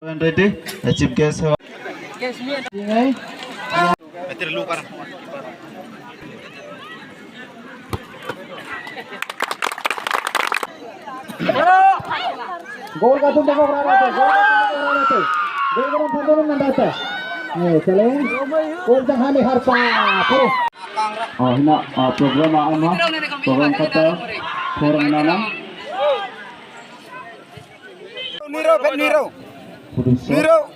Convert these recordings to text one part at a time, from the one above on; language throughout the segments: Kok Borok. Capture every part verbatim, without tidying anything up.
Ready, the chief guest. Gol ka tum bagok rara te, gol ka tum bagok rara te. Gol ka tum bagok rara te. Eh, chalo. Gol jang hani harsa. Puro. Oh, hina, ah, program ah, ama. Program kata. Program nana. Niro, bet niro. Niro.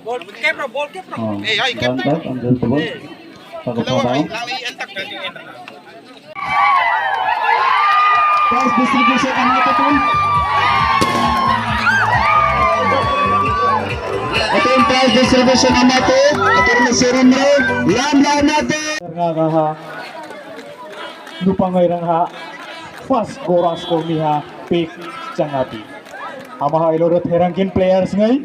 Ball, cap bro, ball cap bro. Oh, eh, hai, cap. Run back, unbelievable. Pakai pabau. Pass distribution ang natin. Ito yung pass distribution ang natin. Ito yung serum bro. Lam lam natin. Nga nga ha. Nupangai rang ha. First goal score ni ha. Pick changati. Ama ha ilo therangkin players ngai.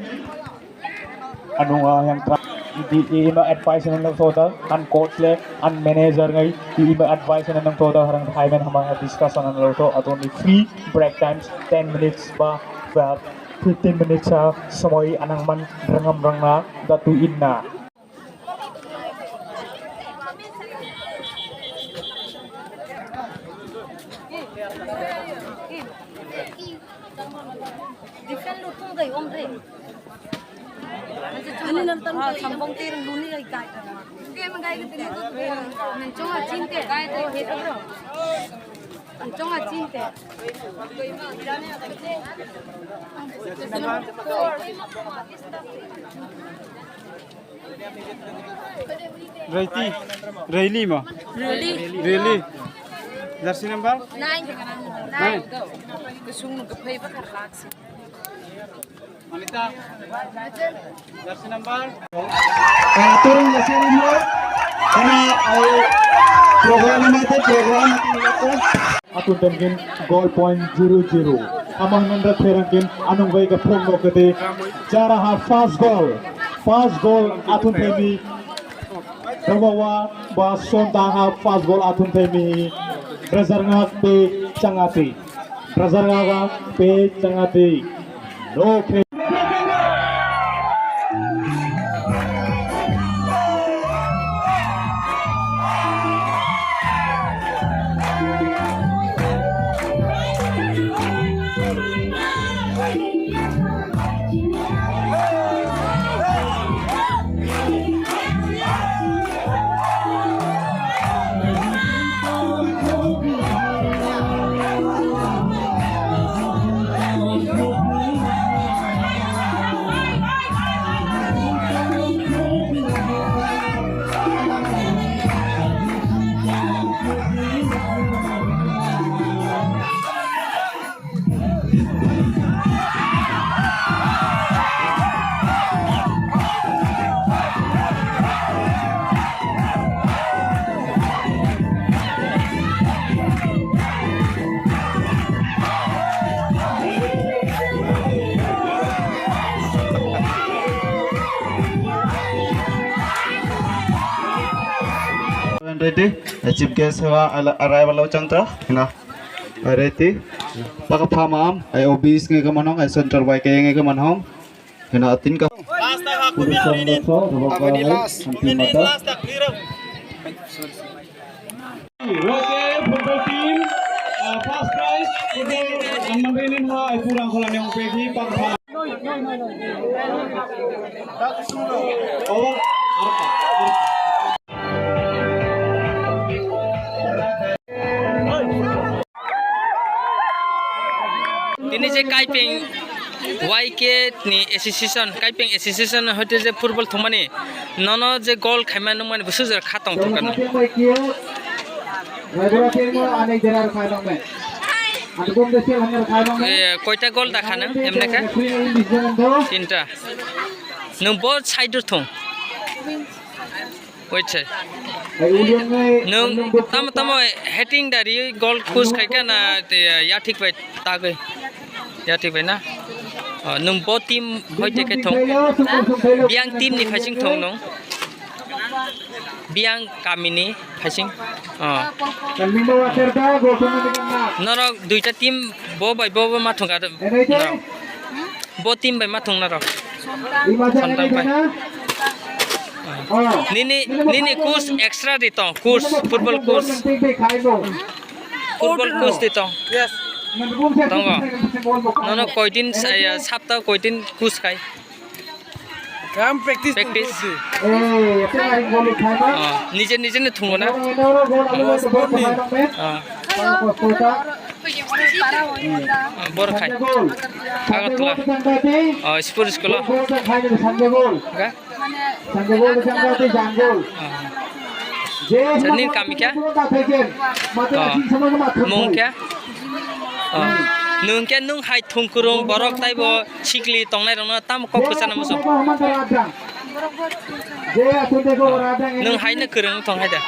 Anung ah yang tra-, di, di ima advice nang nang soda, an coach le, an manager ngai, di ima advice nang nang soda, harang hai men hama discussion nang nang so, atoni free break times, ten minutes ba, ba fifteen minutes ah, samoi anang man rangam rangna, datu inna. Defend lo tung gai om re. Ani nam tam ha, sambong ter luni gai gai. Ke ma gai ke tini. Nang chong a chin te gai te he to bro. Nang chong a chin te. Ready, ready ma. Ready. Ready. Jersey number? Nine. Nine. Kusung nung kaphai ba kar lak si. Anita. Jersey number? Ah, turun jersey number. Karena, ah, program ini tuh program. Atun temkin goal point zero zero. Amang nanda therangkin anung bai ka phone no kete. Jara ha first goal. First goal atun temi. Rabawa ba sonda ha first goal atun temi. Razar ngak pe changati. Razar ngak pe changati. No pe. Ready, chief guest hawa arrival lo chang ta, hina. Ready, paka phamam, ai obis ngai ka manong, ai center bai ka ngai ka manong. Hina atin ka. Last tak aku purusan biar ini. Doso, Robok Apa ini Barai, last? Santi Ini Mata. Last tak clear. Rote football team, uh, first prize, football, ang mabinin ha, ay kurang ko lang yung pegi, pang, pang. Oh, arpa, arpa. Tini je Kaipeng Y K ni association, Kaipeng association hoite je football thumani, nono je goal khaima nungmani bwswk jora kha tong thung kano. Eh, koita goal da khano, emne kha? Tinta. Nwng bo side o thung. Wait, sir. Nwng tamo tamo heading dari goal khus khai kha na, te, ya thik bai tagwi. Ya thik bai na. Oh, nwng bo team hoite khe thong. Biang team ni phaising thong nwng. Biang kami ni phaising. Oh. Norok duita team bo bai bo bo ma thung ka. Norok. Bo team bai ma thung na rok. Sontan bai. Nini, nini coach extra di tong, coach, football coach. Football coach di tong. Yes. Tongo. Nono koidin, eh, sapta koidin coach kai? Kam practice. Practice. Oh, nije, nije ne thungo na? Oh. Bor khai. Agartala. Oh, sports school. Ga? Nini kami kya? Oh. Mung kya? Oh. Nung kya, nung hai thungkurung borok taibo sikli tongnai rokno tam kok kwchana muchung. Nung hai no kwrwng thong hai da.